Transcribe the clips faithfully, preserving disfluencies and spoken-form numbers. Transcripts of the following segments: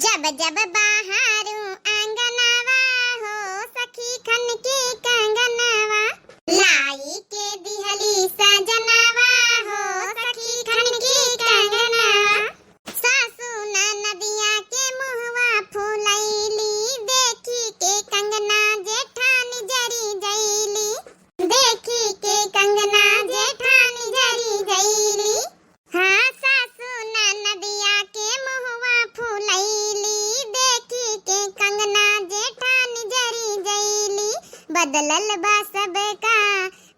जब जब बहारू आंगनवा हो सखी खनकी कंगनवा, लाई के दिहली सजनवा हो सखी खनकी कंगनवा। सासू ननदिया के मुहवा फुलैली, देखी के कंगना जेठानी जरी जैली, देखी के कंगना जेठानी जरी जैली। हाँ, सासू ननदिया के मुहवा फुलैली, देखी के कंगना जेठानी जरी जैली। बदलल बा सबका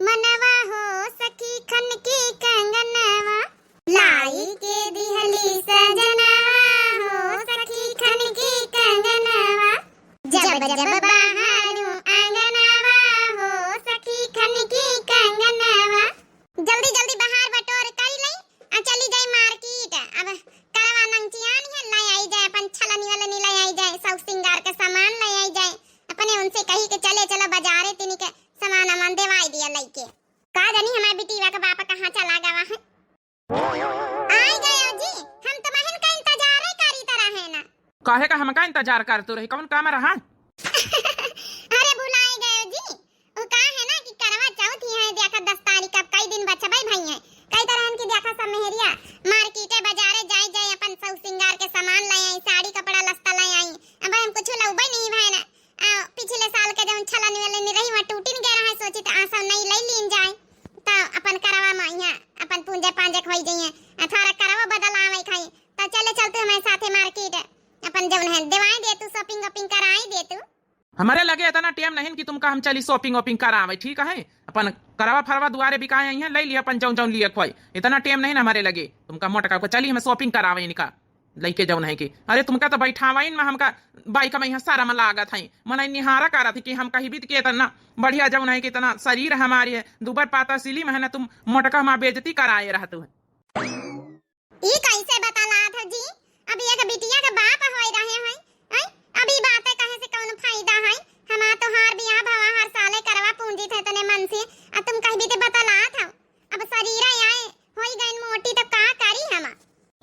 मनवा हो सखी खनकी कंगनवा, लाई के दिहली सजनवा हो सखी खनकी कंगनवा। जब जब बहारू आंगनवा हो सखी खनकी कंगनवा। जल्दी जल्दी बहार बटोर करी लई, आ चली जाई मार्केट। अब करवा नंगचियान है, लाई आई जाए अपन छलनी वलनी, लाई आई जाए शौक सिंगार के सामान, लाई आई जाए। अपने उनसे कही के चले चलो बाजारे, तिनी के सामान अमान देवाई दिया लइके। का जानी हमारे बिटिया के बाप कहाँ चला गवा है। आई गयो जी, हम तुम्हें का इंतजार करी तरह है ना। काहे का हमका इंतजार करत रही, कौन काम रहा? अरे भुलाई गयो जी, वो का है ना कि करवा चौथ ही है, देखा दस तारीख, अब कई दिन बचबे भई है। कई तरहन की देखा सब मेहरिया मार्केटे बाजारे जाए जाए, अपन शौक सिंगार के सामान ले आई, साड़ी कपड़ा लत्ता ले आई। अब हम कुछ लउबे नहीं भए ना, आ, पिछले साल के जौन छलन वेलन रही, वहाँ टूटिन गए रहे, सोची त आसो नहीं ले लीन जाए, त अपन करवा माइया अपन पूंजे पांजे खोई जइए, आ थोड़ा करवा बदल आवे खाई, त चले चल तू हमारे साथे मार्केट, अपन जौन है देवाई दे तू, शॉपिंग वॉपिंग कराई दे तू। हमारे लगे इतना टेम नहीं कि तुमका हम चली शॉपिंग वॉपिंग करावे, ठीक है? अपन करवा फरवा दुआरे बिकाए आई हैं, ले लिया अपन जौन जौन लिए खोई, इतना टेम नहीं ना हमारे लगे तुमका मोटका को चली हम शॉपिंग करावे इनका। लइके जौन है कि, अरे तुमका तो बैठावाइन में हमका बाइक में यहाँ शर्म लागत है, मन निहारा करत है कि हम कहीं बीत के इतना बढ़िया जौन है कि इतना शरीर हमारी है, दुबर पाता सिली में है ना, तुम मोटका हमार बेइज्जती कराए रहत हो। ई कैसे बतलात हो जी? अब एक बिटिया के बाप होए रहे हैं, हैं? अब ई बातें कहे से कौन फायदा है? हमार तोहार बियाह भवा हर साले करवा पूंजी थे तने मन से, अब तुम कहीं बीते बतलात हो। अब शरीर आए होई गइन मोटी तो का करी हम?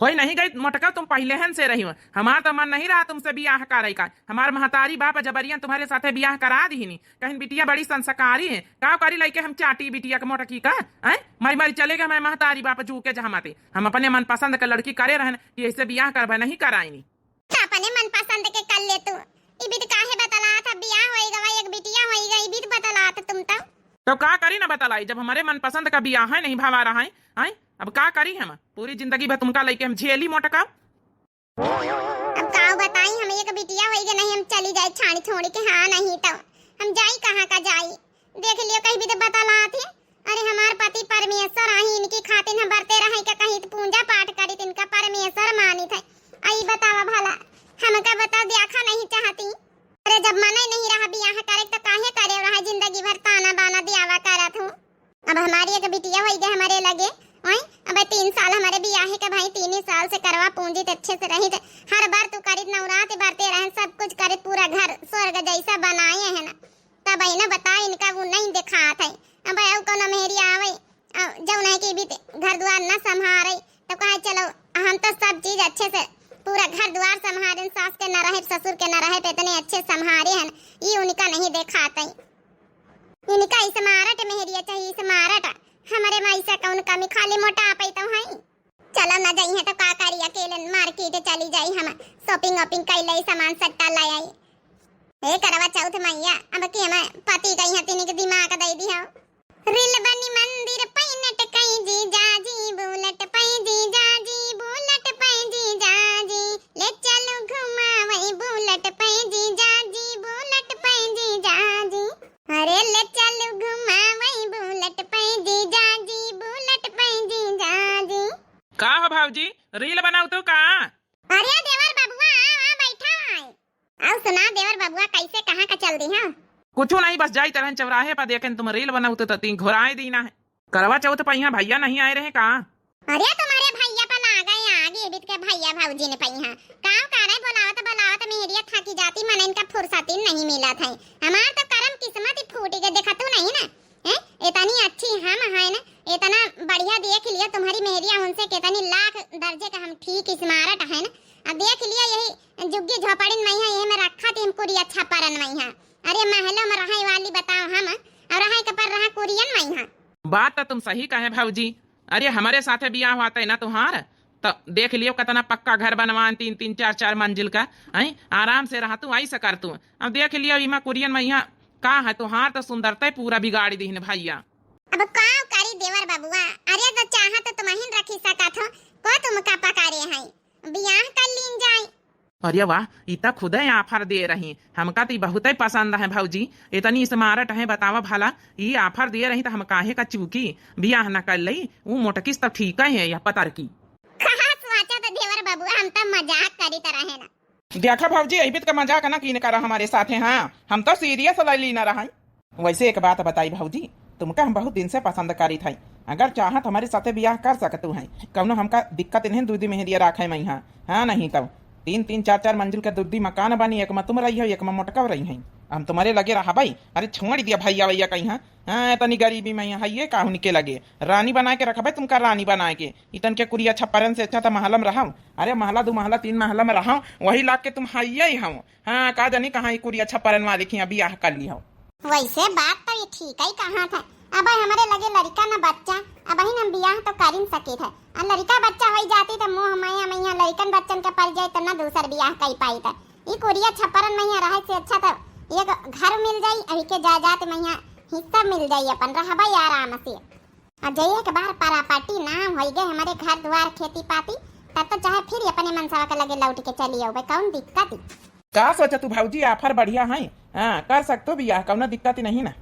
होई नहीं गई मोटका, तुम पहले हन से रही हो। हमार तो मन नहीं रहा तुमसे बियाह करे का। हमार महतारी बाप जबरियन तुम्हारे साथे बियाह करा दीनी। कहीं बिटिया बड़ी संस्कारी है। का करी लइके हम चाटी बिटिया के मोटकी का? हैं? मरी मरी चले गए हमारे महतारी बाप जू के जहमाते। हम अपने मनपसंद के लड़की करे रहन कि ऐसे बियाह करबे नहीं कराइनी। त अपने मनपसंद के कर ले तू। ई बीत काहे बतलात ह? बियाह होई गवा, एक बिटिया होई गई, ई बीत बतलात तुम तो। तो का करी ना बतलाई, जब हमारे मनपसंद का बियाह है नहीं भवा रहा है, हैं? अब का करी हम? पूरी जिंदगी भर तुमका लइके हम झेली मोटका। अब का बताई, हम एक बिटिया होई गई नहीं, हम चली जाए छाड़ी छोड़ के, हाँ नहीं तो हम जाई कहाँ का जाई। देख लियो कहीं बीत बतलात है। अरे हमार पति परमेश्वर आही, इनकी खातिर हम बरते रहे के कहीं त पूजा पाठ करी, त इनका परमेश्वर मानित है। आई बतावा भला, हमका बताओ, देखा नहीं चाहती। अरे जब मने नहीं रहा बियाह करे त काहे करे रहा, जिंदगी भर ताना बाना दियावा करत हूँ। अब हमारी एक बिटिया होई गई हमारे लगे, ओए, अब तीन साल हमारे बियाहे के भाई, तीन ही साल से करवा पूंजी त अच्छे से रही त हर बार तू करित नवरात बरते रहे, सब कुछ करित, पूरा घर स्वर्ग जैसा बनाए है ना। तब आई ना बता, इनका वो नहीं दिखात है। अब आऊ कौनो मेहरी आवे, आ, जौन है कि बीत घर द्वार न संभारे, तो कहे चलो हम तो सब चीज अच्छे से पूरा घर द्वार संभारे, सास के न रहे, ससुर के न रहे, तो इतने अच्छे संभारे हन, ई उनका नहीं देखात है। इनका स्मार्ट मेहरिया चाहिए, स्मार्ट। हमारे माई से कौन कमी, खाली मोटा पे तो है। चलो न जाई है तो का करी, अकेले मार्केट चली जाई, हम शॉपिंग वॉपिंग कर ले, सामान सट्टा ले आई। ए करवा चौथ मैया, अब के हम पति गई है, तिनी के दिमाग दे दी हो। रील बनी मंदिर पैनट कई जीजा जी, बुलेट पे जीजा जी, बुलेट पे जीजा जी, ले चलो घुमावे बुलेट पे जीजा जी, बुलेट पे जीजा जी। अरे ले चलो घुमावे बुलेट पे जीजा जी, बुलेट पे जीजा जी। का हो भौजी, रील बनाऊ तू का? अरे देवर बबुआ, आ, आ बैठा है। आओ सुना देवर बबुआ, कैसे कहाँ का चल दी, हाँ? कुछ नहीं, बस जाई तरहन चौराहे पर देखें तुम रील बनाऊ तो तीन घुराए दीना है। करवा चौथ पर यहाँ भैया नहीं आए रहे का? अरे तुम्हारे भैया पर आ गए, आ गए बीत के भैया भौजी ने पई हाँ। काम करे बोलावत बोलावत मेहरिया थकी जाती, मन इनका फुर्सत ही नहीं मिला था। हमार तो करम किस्मत ही फूट गए, देखा तू नहीं ना। हैं? इतनी अच्छी हम हैं ना, इतना बढ़िया देख लिया तुम्हारी मेहरिया, उनसे कितनी लाख दर्जे का हम ठीक स्मार्ट हैं ना। अब देख लियो, यही जुग्गी झोपड़िन मइहाँ, यही में रखा थी हम कुरिया छप्परन मइहाँ। अरे महलो में रहइ वाली बताओ हम, और रहइ के पर रहा कुरियन मइहाँ। बात तो तुम सही कहे भौजी। अरे हमरे साथे बियाह होतइ ना तुहार, तो देख लियो कितना पक्का घर बनवान, तीन तीन चार चार मंजिल का, हैं? आराम से रहा तू, ऐसा कर तू। अब देख लियो इमा कुरियन मइहाँ का है, तुहार तो सुंदरता पूरा बिगाड़ी दिहिन भइया। अब का करी देवर बबुआ, अरे तो चाहा तो तुमहिन रखी सकत हो, को तुमका पकारे हैं, बियाह कर लीन जाए। अरे वाह, ई त खुदे offer दे रही, हमका त ई बहुते पसंद है भौजी, इतनी smart है, बतावा भला, ई offer दे रही त हम काहे का चूकी, बियाह न कर लई, ऊ मोटकिस त ठीक है, यह पतर की। कहा सोचा त देवर बबुआ, हम त मजाक करी त रहे ना। देखा भौजी, अइबित का मजाक ना कीन करा हमरे साथे, हाँ, हम तो serious लइ ली ना रहा। वैसे एक बात बताई भौजी, तुमका हम बहुत दिन से पसंद करीत हई। अगर चाहत हमरे साथे बियाह कर सकतू हैं, कौनो हमका दिक्कत नहीं, दू दी मेहरिया राखे मइहाँ। हाँ, नहीं तब तीन तीन चार चार मंजिल के दू दी मकान बनी, एक में तुम रही हो, एक में मोटका रही हैं। हम तुम्हरे लगे रहबई। अरे छोड़ दिया भइया वइया कहीं, हाँ, हाँ, इतनी गरीबी मइहाँ है, ये का उनके लगे रानी बनाए के रखबे, तुमका रानी बनाए के। इतन के कुरिया छप्परन से अच्छा त महला में रहव। अरे महला, दू महला, तीन महला में रहव, वही लाग के तुम हइये ही हव। हाँ, का जानी कहाँ ई कुरिया छप्परन वाली के यहाँ बियाह कर ली हो। वैसे बात तो ये ठीक ही कहा था। अब हमरे लगे लड़का न बच्चा, अबहिन हम बियाह तो कर ही न सके थे। आ लड़का बच्चा होई जाती तो मोह माया मइहाँ लड़कन बच्चन के पड़ जाए तो न दूसर बियाह कर पाई था। ई कुरिया छप्परन मइहाँ रहे से अच्छा तो एक घर मिल जाई, अभी के जायदाद मइहाँ हिस्सा मिल जाई, अपन रहबा आराम से। आ जइया के बाहर property नाम होई गए हमरे घर दुआर खेती पाती, तब तो चाहे फिर अपने मनसवा के लगे लौट के चली आउबे, कौन दिक्कत? का सोचा तू भौजी, offer बढ़िया है, हाँ, कर सकतो बियाह, कौनो दिक्कत नहीं ना।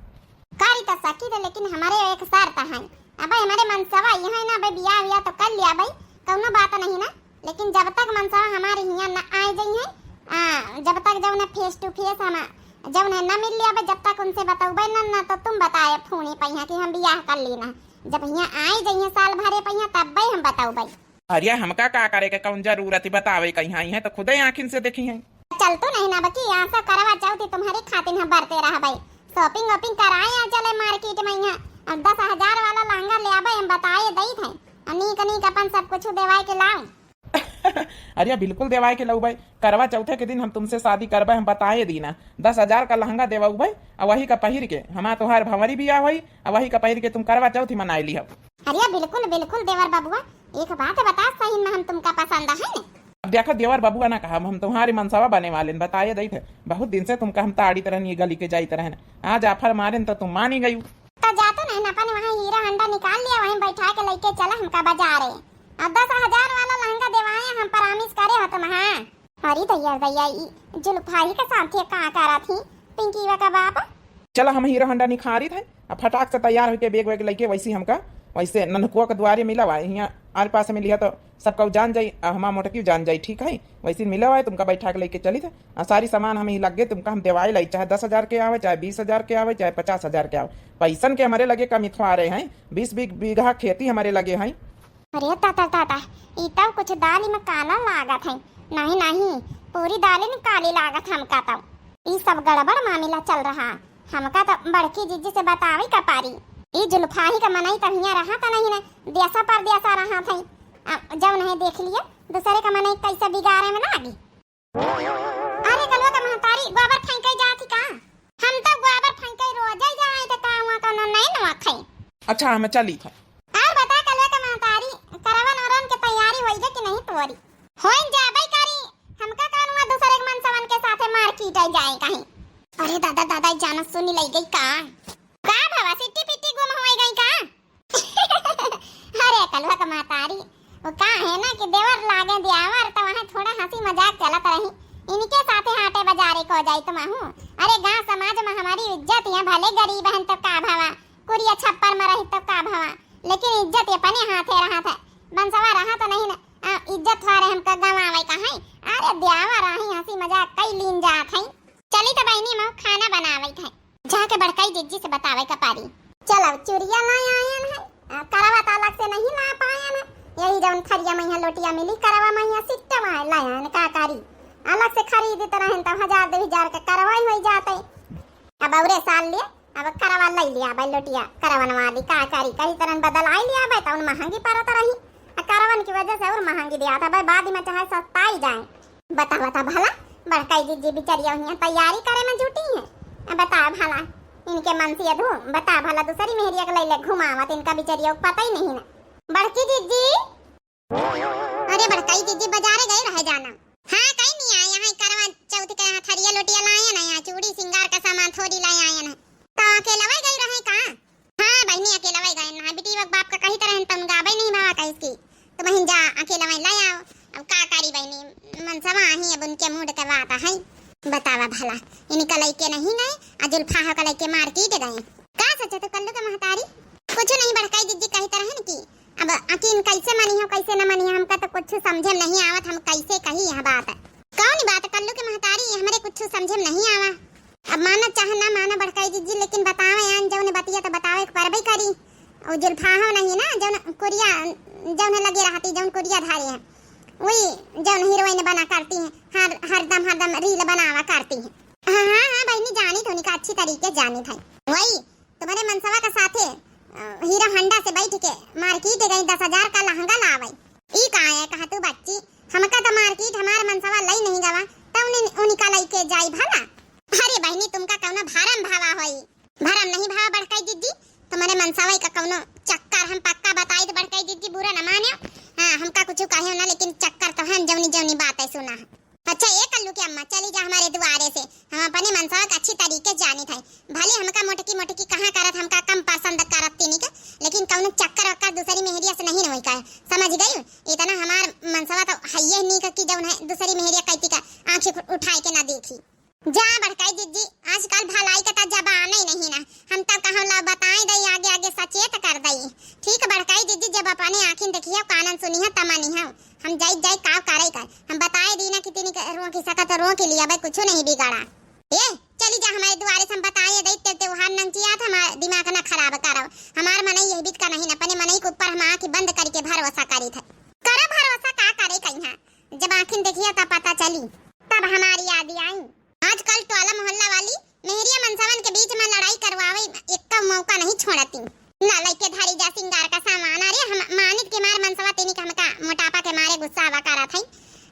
करी तो सकी थे, लेकिन हमरे एक शर्त है। अब हमरे मनसवा ये है ना, अबे बियाह वियाह तो कर लिया भाई, कौनो बात नहीं ना, लेकिन जब तक मनसवा हमारे हियाँ न आए जइहे, आ, जब तक जौन face to face हम जौन न मिल लिया, जब तक उनसे बतौबे न, न तो तुम बताए फोन पे यहाँ कि हम बियाह कर ली ना। जब हियाँ आए जइहे साल भरे पे यहाँ, तब्बे हम बतौबे। अरे हमका का करे के कौन जरूरत है बतावे के, यहाँ आई है तो खुदे आँखिन से देखी है। चल तो नहीं ना बकी, यहाँ से करवा चौथी तुम्हारी खातिर हम बरते रहबे, shopping वॉपिंग कराए आ चले market में यहाँ, अब दस हजार वाला लहंगा ले आबे, हम बताए दई थे, आ नीक नीक अपन सब कुछ देवाए के लाऊं। अरे बिल्कुल देवाए के लउबे, करवा चौथे के दिन हम तुमसे शादी करबे, हम बताए दीना। दस हजार का लहंगा देवउबे, आ वही का पहिर के हमार तोहार भंवरी बियाह होई, आ वही का पहिर के तुम करवा चौथ ही मनाए लिहब। अरे बिल्कुल बिल्कुल देवर बबुआ, एक बात बता, सही में हम तुमका पसंद है न? अब देखो देवर बबुआ ना कहा, हम तुम्हारी मनसवा बने वाले न, बताए दई थे। बहुत दिन से तुमका हम ताड़ीत रहनी, गली के जाइत रहन, आज offer मारे न तो तुम मानी गई। तो जा तो नहीं अपन वहाँ हीरो होंडा निकाल लिया, वहीं बैठा के लेके चला हमका बाजारे। अब दस हजार वाला लहंगा देवाए हम promise करे हो तुम, हाँ। अरे दैया दैया, ई जुल्फाही के साथे का करा थी पिंकीवा का बाप? चला हम हीरो होंडा निखारी थे, अब फटाक से तैयार होके बैग वैग लेके वैसे हमका वैसे ननकुआ के दुआरे मिला हुआ है, यहाँ आर पास में लिया तो सबका जान जाई, आ हमार मोटकी जान जाई, ठीक है? वैसे मिला हुआ है, तुमका बैठा के लेके चली थे। आ सारी सामान हम ही लग गए, तुमका हम देवाई लाई, चाहे दस हजार के आवे, चाहे बीस हजार के आवे, चाहे पचास हजार के आवे, पैसन के हमारे लगे कमी थोड़े हैं। बीस बी-, बीघा खेती हमारे लगे हैं। अरे ताता ताता, ई तब कुछ दाल में काला लागत है। नहीं नहीं, पूरी दाल में काली लागत हमका तब। ई सब गड़बड़ मामला चल रहा। हमका तो बड़की जिज्जी से बतावे का पारी। ई जुल्फाही का मनई तब हियाँ रहा त नहीं ना, देसा परदेसा रहा था। अब जब नहीं देख लिए, दूसरे का मनई कैसे बिगाड़े में लागी। अरे कलुआ का महतारी, गोबर फेंके जाती का? हम तो गोबर फेंके रोजे जाए, तो का हुआ, कोनो नए नुआ खाई? अच्छा, हम चली था। और बता कलुआ का महतारी, करवन वरन के तैयारी होई गई कि नहीं तोरी? होई जाबे करी, हमका का हुआ दूसरे के मनसवन के साथे मारकीट आई जाए कहीं। अरे दादा, दादा, जाना सुनी लई गई का? का भवा, सिट्टी पिट्टी गुम होई गई का? अरे कलुआ का महतारी, वो का है ना कि देवर लागे दियावर, तो वहाँ थोड़ा हंसी मजाक चलत रही। इनके साथे हाटे बाजारे को जाई तुम आहू। अरे गांव समाज में हमारी इज्जत है, भले गरीब हन तो का भवा, कुरिया छप्पर में रही तो का भवा, लेकिन इज्जत ये अपने हाथे रहा था। मनसवा रहा तो नहीं ना, आ, इज्जत वाले हमका गंवावे का है। अरे दियावर आही हंसी मजाक कई लीन जात है। चली तो बहनी मऊ खाना बनावे के है। जाके बड़काई जिज्जी से बतावे का पारी। चलो, चुरिया लाए आयन है, आ, करवा तो अलग से नहीं ला पायन है। यही जौन थरिया में यहाँ लोटिया मिली, करवा में यहाँ सिट्टा में लाए आयन, का करी? अलग से खरीदत रहन तो हजार दो हजार के करवाई होई जाते। अब औरे साल लिए, अब करवा लई लिया भाई लोटिया, करवन वाली का करी? कही तरन बदल आई लिया भाई, तौन महंगी परत रही। आ करवन की वजह से और महंगी दिया था भाई, बाद में चाहे सस्ता ही जाए। बता, बता भला, बड़काई जिज्जी बिचरिया हुई तैयारी करे में जुटी है। आ बता भला, इनके मन से अधू, बता भला, दूसरी मेहरिया के लैले घुमावत, इनका बिचरिया को पता ही नहीं ना। बड़की जिज्जी, अरे बड़काई जिज्जी, बाजारे गए रहे जाना। हाँ, कहीं नहीं आए, यहाँ करवा चौथ के यहाँ थरिया लोटिया लाए ना, यहाँ चूड़ी सिंगार का सामान थोड़ी लाए आए ना। तो अकेलवे गई रहे का? हाँ बहिनी, अकेलवे गए ना, बिटिया के बाप का कही तरह तुम गावे नहीं बाबा कहिस की, तो बहिन जा अकेलवे ले आओ। अब का करी बहिनी, मनसवा आही, अब उनके मूड के बात है। बतावा भला, इनका लइके नहीं गए, आ जुल्फा हो का लइके मार्केट गए। का सोचे तू कल्लू के महतारी? कुछ नहीं, बड़काई जिज्जी कही तरह न की, अब अकिन कैसे मनी हो, कैसे न मनी हो, हमका तो कुछ समझे में नहीं आवत, हम कैसे कही यह बात। कौन बात कल्लू के महतारी, ये हमरे कुछ समझे में नहीं आवा। अब माना चाहे ना माना बड़काई जिज्जी, लेकिन बतावे आन जौन बतिया तो बतावे के परबे करी। और जुल्फाहो नहीं ना, जौन कुरिया, जौन लगे रहती, जौन कुरिया धारे है, वही जौन हीरोइन बना करती है, हर, हरदम, हरदम रील बनावा करती है। हाँ, हाँ, हाँ बहिनी, जानी तो उनका अच्छी तरीके जानी था। वही तुम्हारे मनसवा के साथे, अ, हीरो होंडा से बैठ के मार्केट गई, दस हजार का लहंगा लावे। ई का है, कहा तू बच्ची, हमका तो मार्केट हमार मनसवा लई नहीं गवा, तो उन्हें, उनका लई के जाई भला। अरे बहिनी, तुमका कौनो भरम भावा होई? भरम नहीं भावा बड़काई जिज्जी, तुम्हारे मनसवा का कौनो चक्कर, हम पक्का बताई तो बड़काई जिज्जी बुरा न माने। हाँ, हमका कुछ कहे ना, लेकिन चक्कर तो हम जौनी जौनी बात है सुना है। अच्छा, ए कल्लू की अम्मा, चली जा हमारे दुआरे से। हम अपने मनसवा के अच्छी तरीके जानित है। भले हमका मोटकी मोटकी कहाँ करत, हमका कम पसंद करत तीनी के, लेकिन कौनो चक्कर वक्कर दूसरी मेहरिया से नहीं न होई का, समझ गई? इतना हमार मनसवा तो हइये नीक कि जौन है दूसरी मेहरिया कैती का आँखें उठाए के ना देखी। जा बड़काई जिज्जी, आजकल भलाई का तो जमाना ही नहीं ना। हम तो कहला बताई दई, आगे आगे सचेत कर दई। ठीक बड़काई जिज्जी, जब अपने आँखिन देखिया, कानन सुनिया, तमनिया। हम जाई जाई काव करे कर। हम बताए दी ना कि तीनी के रोक ही सकत, रोक ही लिया भाई, कुछ नहीं बिगाड़ा। ए, चली जा हमारे दुआरे से, हम बताए दई, ते त्योहार नंचिया था, हमार दिमाग ना खराब करव। हमार मनई यही बीत का नहीं ना, अपने मनई के ऊपर हम आँखी बंद करके भरोसा करी थे। करा भरोसा का करे कहीं, जब आँखिन देखिया तब पता चली, तब हमारी याद आई। आजकल टोला मोहल्ला वाली मेहरिया मनसवन के बीच में लड़ाई करवावे एक्का मौका नहीं छोड़ती। ना लइके धरी जा सिंगार का सामान। अरे हम मानित के मार मनसवा तेनी का हमका मोटापा के मारे गुस्सा आवा करत है।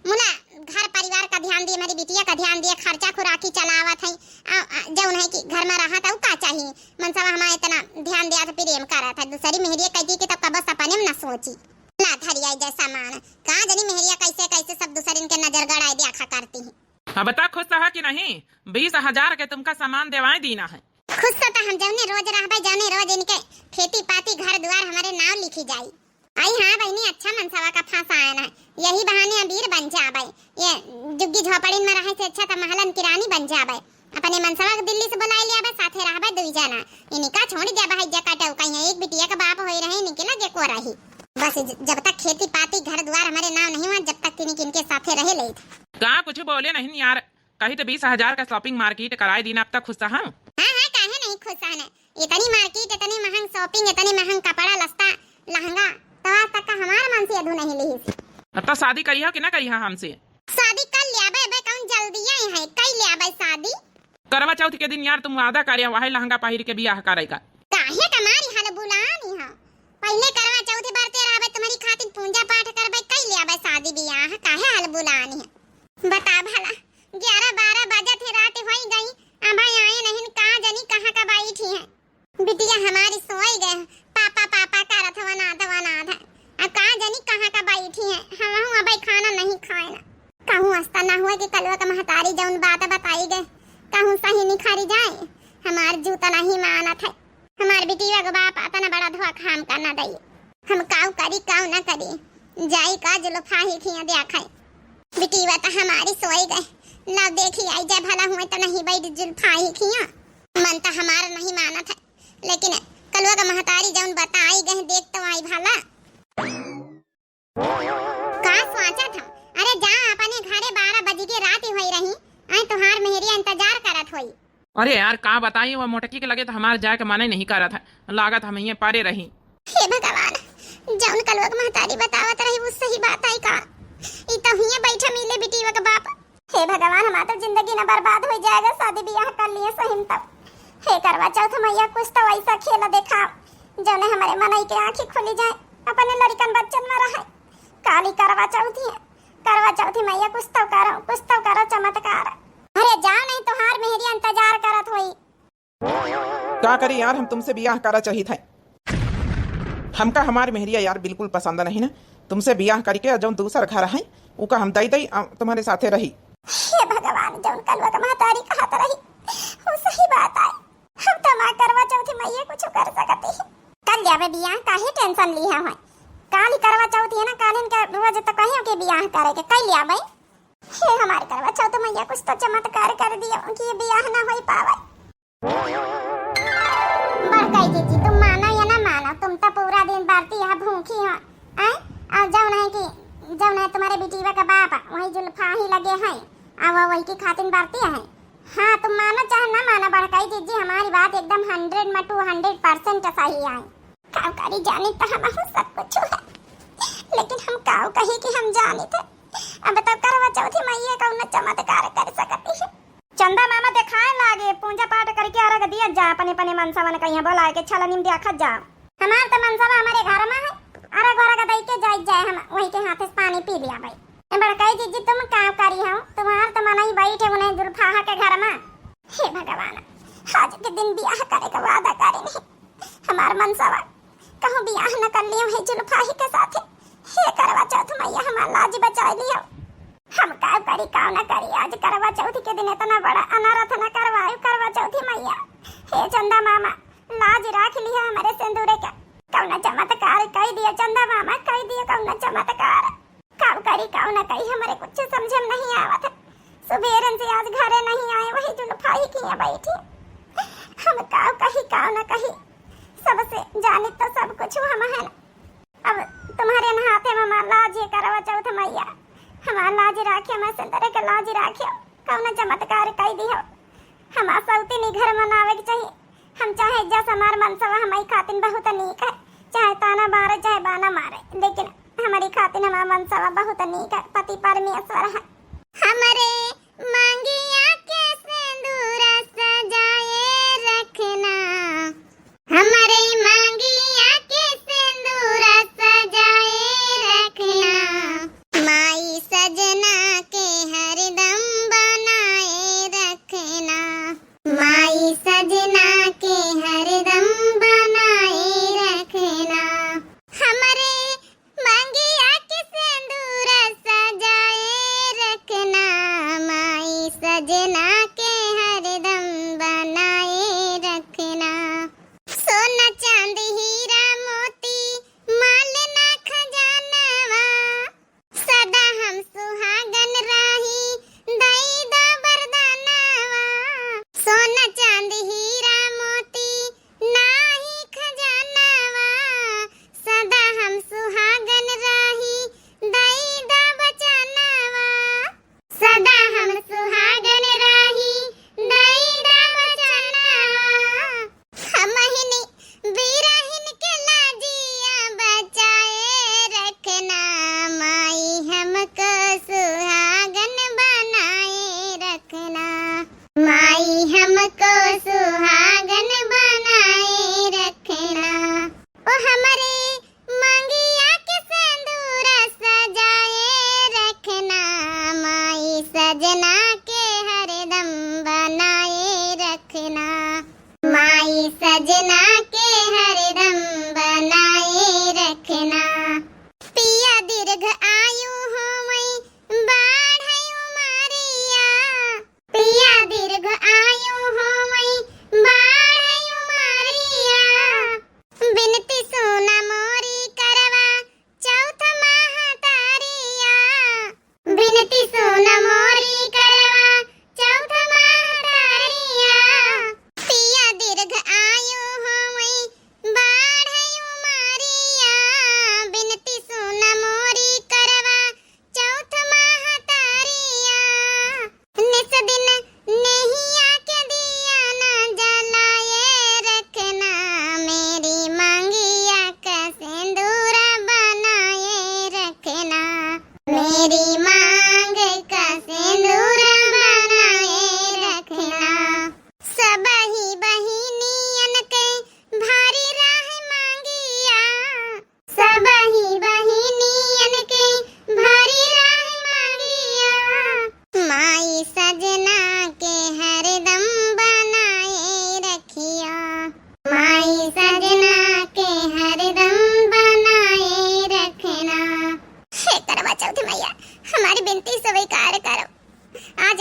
मुला घर परिवार का ध्यान दिए, हमारी बिटिया का ध्यान दिए, खर्चा खुराकी चलावत है। आ, आ, जौन है कि घर में रहत है, उ का चाहिए? मनसवा हमारे इतना ध्यान दिया था, प्रेम करत है। दूसरी मेहरिया कहती कि तब कब सपने में ना सोची। ला धरी आई जा सामान। का जनी मेहरिया कैसे कैसे सब दूसरिन के नजर गड़ाए देखा करती है। अब बता, खुश रहा कि नहीं? बीस हजार के तुमका सामान देवाए दीना है। खुश तो हम जौने रोज रहबे, जौने रोज इनके खेती पाती घर दुआर हमारे नाव लिखी जाई। आई हाँ बहिनी, अच्छा मनसवा का फंसाए ना, यही बहाने अबीर बन जाबे। ये जुग्गी झोपड़िन में रहे से अच्छा तो महलन की रानी बन जाबे। अपने मनसवा के दिल्ली से बुलाए लियाबे, साथे रहबे दुई जना। इनका छोड़ दे भाई, जका टौका है, एक बिटिया का बाप होई रहे, इनके लगे को रही। बस ज-, जब तक खेती पाती घर दुआर हमारे नाव नहीं हुआ, जब तक तिनी किनके साथे रहे ले। का कुछ बोले नहीं यार, कही तो बीस हजार का shopping market कराए दीना, अब तक खुश हम। हाँ, हाँ, काहे नहीं खुश हन? इतनी market, इतनी महंग shopping, इतनी महंग कपड़ा लत्ता, लहंगा, तो आज तक का हमार मन से अधू नहीं लिहिस। अब तो शादी करिहा कि ना करिहा हमसे? शादी कर लियाबे, बे कौन जल्दी आई है, कर लियाबे शादी। करवा चौथ के दिन यार तुम वादा करे, वही लहंगा पहिर के बियाह करे का। काहे तुम्हारी हल बुलानी है? पहले करवा चौथ बरते रहबे, तुम्हारी खातिर पूजा पाठ करबे, कर लियाबे शादी बियाह, काहे हल बुलानी है? बता भला, ग्यारह बारह बजत है, रात होई गई, अबे आए नहीं, का जनी कहाँ का बैठी है। बिटिया हमारी सोई गए, पापा पापा करत वनाद वनाद है। आ का जनी कहाँ का बैठी है, हमहू अबे खाना नहीं खाए ना। कहूँ अस्ता ना हुआ कि कलवा का महतारी जौन बात बताई गए, कहूँ सही निखारी जाए। हमार जूता नहीं मानत है, हमार बिटिया के बाप अतना बड़ा धोखा हमका ना दई। हम काऊ करी, काऊ ना करी, जाई का जुल्फा ही खिया देखई। बिटिया तो हमारी सोई गए, ना देखी आई जाए भला हुए तो नहीं बैठ जुल्फा ही खिया। मन तो हमार नहीं मानत है, लेकिन कलवा का महतारी जौन बताई गए, देख तो आई भला। का सोचत हम? अरे जा अपने घरे, बारह बज के रात होई रही, आई तुहार मेहरिया इंतजार करत होई। अरे यार, का बताई, वो मोटकी के लगे तो हमार जाए के मने नहीं करत है, लागत हम ये परे रही। हे भगवान, जौन कलवा के महतारी बतावत रही, वो सही बात आई का? ई तो हिये बैठा मिले बिटिया के बाप। हे भगवान, हमार तो जिंदगी ना बर्बाद हो जाएगा, शादी बियाह कर लिए सही में तब। हे करवा चौथ मैया, कुछ तो ऐसा खेल देखा, जौने हमारे मनई के आँखी खुली जाए, अपने लड़िकन बच्चन में रहे। काली करवा चौथी है, करवा चौथी मैया कुछ तो करो, कुछ तो करो चमत्कार। अरे जाओ नहीं, तोहार मेहरिया इंतजार करत होई। का करी यार, हम तुमसे बियाह करा चाहित है। हमका हमार मेहरिया यार बिल्कुल पसंद नहीं ना। तुमसे बियाह करिके जौन दूसर घर है, उका हम दई दई, अ, तुम्हारे साथे रही। हे भगवान, जौन कलुआ के महतारी कहत रही, वो सही बात आए। हम तो माँ करवा चौथी मैया कुछ कर सकती है। कर लिया बे बियाह, काहे tension ली है? काली करवा चौथी है ना, कालिन के रोज तो कहियो के बियाह करे के, कर लिया बे। हे हमारी करवा चौथ मैया, कुछ तो चमत्कार कर दियो कि ये बियाह ना होई पावे। बड़काई जीजी, तुम मानो या ना मानो, तुम तो पूरा दिन बरती यहाँ भूखी हो, आय? और जौन है कि, जौन है तुम्हारे बिटिया का बाप, वही जुल्फाही लगे हैं, और वो वही की खातिन बरती है। हाँ, तुम मानो चाहे ना मानो बड़काई जीजी, हमारी बात एकदम hundred में two hundred percent सही है। का करी जानी तो हम सब कुछ है, लेकिन हम का कही कि हम जानी थे। अब तो करवा चौथी मैया कौनो चमत्कार कर सकती है। चंदा मामा देखाए लागे, पूजा पाठ करके अर्घ दिया जा, अपने अपने मनसवन कहिया बोलाए के छलनी में देखत जा। हमार तो मनसवा हमारे घर में है, अर्घ वर्घ दई के जाई जाए, हम वही के हाथे से पानी पी लिया भाई। ए बड़काई जीजी, तुम का करी हो? तुम्हार तो मनई बैठे उन्हें जुल्फाहा के घर में। हे भगवान, आज के दिन बियाह करे के वादा करे नहीं। हमार मनसवा कहूँ बियाह न कर लियो है जुल्फाही के साथे। हे करवा चौथ मैया, हमार लाज बचा लियो। हम का करी, का न करी, आज करवा चौथ के दिन इतना बड़ा अनर्थ न करवायो करवा चौथ मैया। हे चंदा मामा, लाज राख लिया हमारे सिंदूरे के। कौना चमत्कार कई दिया चंदा मामा, कई दिया कौना चमत्कार। का करी, का न करी, हमारे कुछ समझ में नहीं आवत है। सुबेरन से आज घरे नहीं आए, वही जुल्फाही किया बैठी। हम का कही, का न कही, सबसे जानी तो सब कुछ हम है। अब तुम्हारे न हाथे में हमार लाज ये करवा चौथ मैया, हमार लाज राखे, हमार सिंदूरे के लाज राखे, कौना चमत्कार कई दियो। हमार सौतीनी घर मनावे के चाहिए। हम चाहे जस हमार मनसवा हमारी खातिन बहुत नीक है, चाहे ताना मारे चाहे बाना मारे, लेकिन हमारी खातिन हमार मनसवा बहुत नीक है, पति परमेश्वर है। हमरे मांगिया के सिंदूरा सजाए रखना, हमरे मांगिया के सिंदूरा सजाए रखना, माई सजना के हरदम बनाए रखना। माई सजना के हरदम बनाए रखना, हमरे मंगिया के सिंदूर सजाए रखना, माई सजना के हरदम बनाए रखना। सोना चांदी हीरा मोती माल ना खजानवा, सदा हम सुहागन राही, दई दा वरदानवा। सोना चांदी हीरा मोती नाही खजानवा, सदा हम सुहागन राही, दई दा वचनवा। सदा हम सुहागन राही।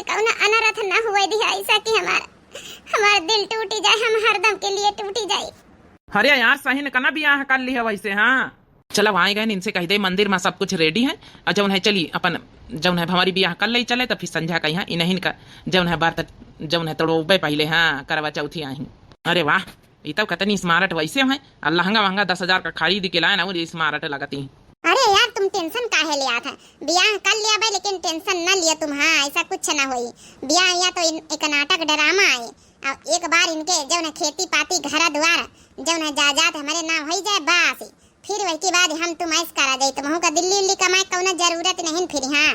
कौनो अनर्थ न हुए दिहा ऐसा कि हमार, हमार दिल टूटी जाए, हम हरदम के लिए टूटी जाए। अरे यार, सही न कना बियाह कर लिहे वैसे, हाँ। चलो, आए गए, इनसे कहि दे, मंदिर मा सब कुछ ready है, अउर जउन है, चली अपन, जउन है, भंवरी बियाह कर लई चले, त फिर संझा कहिया इनहिन का, जउन है, बरत, जउन है, तोड़ोबे पहिले, हाँ, करवा चौथी आही। अरे वाह, ई तो कतनी smart वैसे है, अउर लहंगा वहंगा दस हजार का खरीद के लाए ना, वो smart लगती। अरे यार, तुम tension काहे लियात है? बियाह कर लियाबे, लेकिन tension न लियो तुम, हाँ, ऐसा कुछ न होई। बियाह या तो इन, एक नाटक drama है, अउर एक बार इनके जउन है खेती पाती, घर दुआर, जउन है जायदाद हमरे नाम होई जाए, बस, फिर वही के बाद हम तुम ऐश करा जाई, तुमहू का दिल्ली उल्ली कमाए कौनो जरूरत नहीं फिर। हाँ।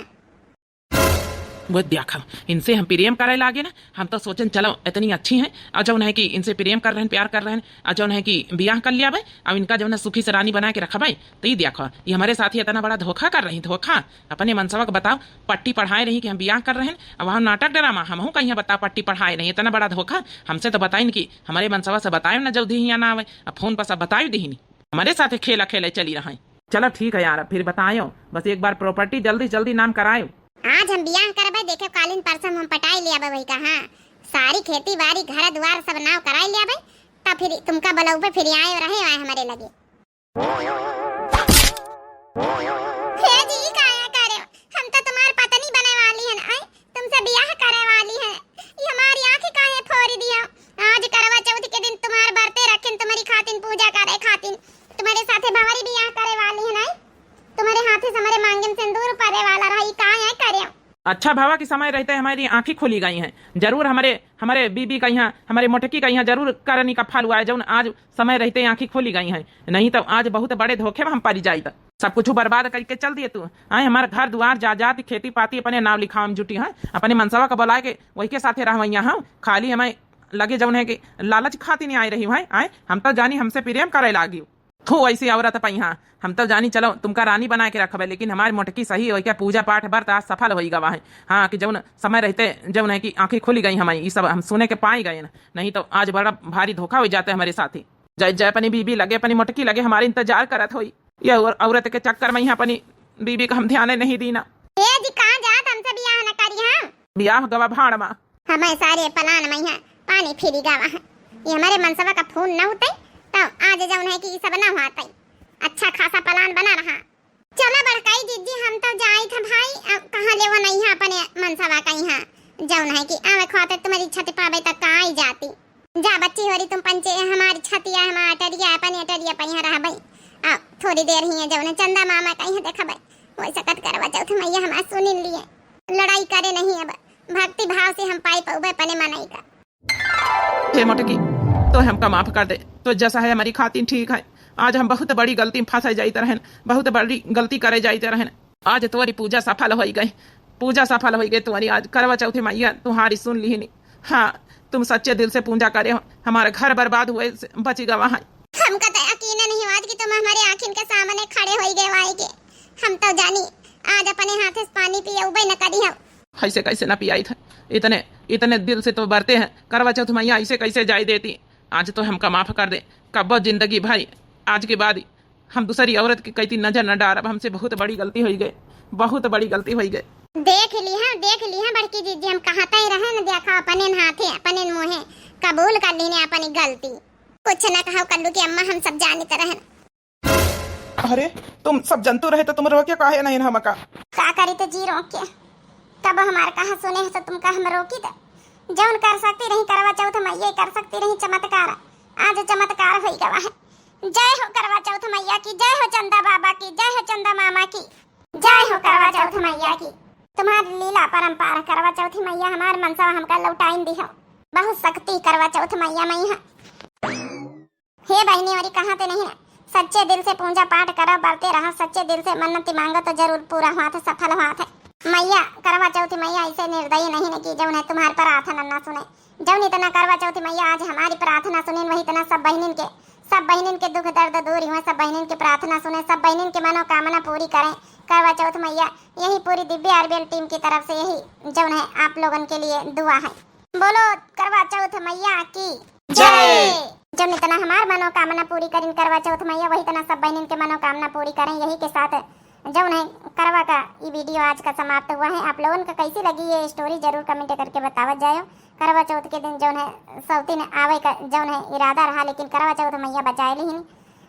वो देखा, इनसे हम प्रेम करे लागे ना, हम तो सोचन चलो इतनी अच्छी हैं, अउर जउन है कि इनसे प्रेम कर रहन, प्यार कर रहन, अउर जउन है कि बियाह कर लियाबे, अब इनका जउन है सुखी से रानी बना के रखबे, तो ई देखो, ये हमरे साथ ही इतना बड़ा धोखा कर रही, धोखा। अपने मनसवा को बताओ, पट्टी पढ़ाए रही कि हम बियाह कर रहन, अब वहाँ नाटक drama, हमहू कहिया बताओ पट्टी पढ़ाए रही, इतना बड़ा धोखा। हमसे तो बताइन कि हमरे मनसवा से बतायो ना, जल्दी हियाँ ना आवे, अब phone पर सब बतायो दीहिन। हमरे साथे खेला खेले चली रहे। चलो ठीक है यार, अब फिर बतायो, बस एक बार property जल्दी जल्दी नाम करायो। आज हम बियाह करबे, देखे कालिन परसम हम पटाई लियाबे वही का, हाँ, सारी खेती बाड़ी घर दुआर सब नाव कराई लियाबे, तब फिर तुमका बुलाऊबे, फिर आए रहे आए हमरे लगे। हे जी, ई काया करे, हम तो तुम्हार पत्नी बने वाली हन, आए तुमसे बियाह करे वाली है, ये हमारी आँखें काहे फोड़ दिया? आज करवा चौथ के दिन तुम्हार बरते रखिन, तुम्हारी खातिन पूजा करे खातिन, तुम्हारे साथे भंवरी बियाह करे वाली है, नहीं? तुम्हारे हाथे से हमारे मांगन सिंदूर पड़े वाला रहा, ई काहे करे? अच्छा भवा कि समय रहते हमारी आँखें खुली गई हैं, जरूर हमारे, हमारे बीबी का यहाँ, हमारे मोटकी का यहाँ जरूर करनी का फल हुआ है, जौन आज समय रहते आँखें खुली गई हैं, नहीं तो आज बहुत बड़े धोखे में हम पड़ी जाइत। सब कुछ बर्बाद करके चल दिए तू। आए, हमार घर दुआर, जायदाद, खेती पाती अपने नाव लिखावे में जुटी है। अपने मनसवा का बुलाए के वही के साथे रहवैया हम। खाली हमें लगे जौन है कि लालच खाती नहीं आए रही है। आए, हम तो जानी हमसे प्रेम करे लागी। थू, ऐसी औरत पइहाँ। हम तो जानी, चलो तुमका रानी बना के रखबे, लेकिन हमारी मोटकी सही होई के पूजा पाठ व्रत आज सफल होई गवा है। हाँ, कि जौन समय रहते जौन है कि आँखें खुली गई हमारी, ई सब हम सुने के पाई गए ना। नहीं तो आज बड़ा भारी धोखा हो जाते हमारे साथी। जय जय अपनी बीबी लगे, अपनी मोटकी लगे हमारे इंतजार करत होई। ये और-, औरत के चक्कर में यहाँ अपनी बीबी का हम ध्यान नहीं दीना। ए जी, कहाँ जात, हमसे बियाह न करी, हाँ? बियाह गवा भाड़ मा। हमें सारे plan में यहाँ पानी फिरी गवा है। ये हमारे मनसवा का फोन न होते, तो आज जौन है कि ई सब न होते। अच्छा खासा plan बना रहा। चला बड़काई जिज्जी, हम तो जाइत ह भाई, अब कहाँ लेवा नहीं है अपने मनसवा का यहाँ। जौन है कि आवे ख्वाते तुम्हारी छत पावे तक का आई जाती। जा बच्ची होरी, तुम पंचे हमारी छतिया, हमार अटरिया, अपने अटरिया पे यहाँ रहबे। आ थोड़ी देर ही है, जौने चंदा मामा का यहाँ देखबे। वैसा कत करवा चौथ मैया हमार सुनिन लिए। लड़ाई करे नहीं अब, भक्ति भाव से हम पाई पौबे अपने मनई का। हे मोटकी, तो हमका माफ कर दे, तो जैसा है हमारी खातिर ठीक है। आज हम बहुत बड़ी गलती में फंस जाइत रहन, बहुत बड़ी गलती करे जाइत रहन। आज तोरी पूजा सफल होई गई, पूजा सफल होई गई तोरी। आज करवा चौथ मैया तुम्हारी सुन लिहिनी। हाँ, तुम सच्चे दिल से पूजा करे हो, हमारा घर बर्बाद हुए से बची गवा है। हमका तो यकीन नहीं आज कि तुम हमारे आँखिन के सामने खड़े होई गए वाई के। हम तो जानी आज अपने हाथे से पानी पियउबे न करी हम। ऐसे कैसे ना पियाई था, इतने, इतने दिल से तो बरते हैं करवा चौथ मैया, ऐसे कैसे जाए देती? आज तो हमका माफ कर दे, कब्बो जिंदगी भर आज के बाद हम दूसरी औरत के कैती नजर न डारब। हमसे बहुत बड़ी गलती होई गए, बहुत बड़ी गलती होई गए। देख ली है, देख ली है बड़की जिज्जी, हम कहते ही रहे न, देखा अपने हाथे, अपने मुँहे कबूल कर लीने अपनी गलती। कुछ न कहो कल्लू की अम्मा, हम सब जानित रहन। अरे, तुम सब जनतू रहे तो तुम रोके काहे नहीं हमका? का करी तो जी रोके, कब हमार कहा सुने हो तो तुमका हम रोकी थे? जौन कर सकती रही करवा चौथ मैया कर सकती रही चमत्कार, आज चमत्कार होई गवा है। जय हो करवा चौथ मैया की, जय हो चंदा बाबा की, जय हो चंदा मामा की, जय हो करवा चौथ मैया की। तुम्हारी लीला परंपार करवा चौथ मैया हमार मनसवा हमका लौटाइन दी हो। बहुत शक्ति करवा चौथ मैया में है। हे बहिनी, औरी कहा ते नहीं ना, सच्चे दिल से पूजा पाठ करो, बरते रहा, सच्चे दिल से मन्नत मांगो तो जरूर पूरा हुआ थे, सफल हुआ थे। मैया करवा चौथ मैया ऐसे निर्दयी नहीं न कि जौन है तुम्हारी प्रार्थना ना सुने। जौन इतना करवा चौथ मैया आज हमारी प्रार्थना सुनिन, वही इतना सब बहिनिन के, सब बहिनिन के दुख दर्द दूर हुए, सब बहिनिन के प्रार्थना सुने, सब बहिनिन के मनोकामना पूरी करें। करवा चौथ मैया यही पूरी दिव्य आरबीएल टीम की तरफ से यही जौन है आप लोगन के लिए दुआ है। बोलो करवा चौथ मैया की जय। जय। जौन इतना हमार मनोकामना पूरी करिन करवा चौथ मैया, वही इतना सब बहिनिन के मनोकामना पूरी करें। यही के साथ जौन है करवा का ई वीडियो आज का समाप्त हुआ है। आप लोगन का कैसी लगी ये स्टोरी जरूर कमेंट करके बतावत जायो। करवा चौथ के दिन जौन है सौतीन आवे का जौन है इरादा रहा, लेकिन करवा चौथ मैया बचाए लिहिन।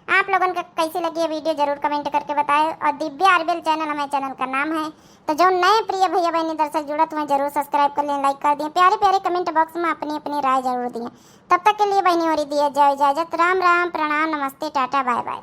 आप लोगन का कैसी लगी ये वीडियो जरूर कमेंट करके बताए। और दिव्या आरबेल चैनल हमें चैनल का नाम है, तो जौन नए प्रिय भैया बहनी दर्शक जुड़त हुए जरूर सब्सक्राइब कर लें, लाइक कर दिए, प्यारे प्यारे कमेंट बॉक्स में अपनी अपनी राय जरूर दिए। तब तक के लिए बहनी हो रही दिए जय इजाजत, राम राम, प्रणाम, नमस्ते, टाटा, बाय बाय।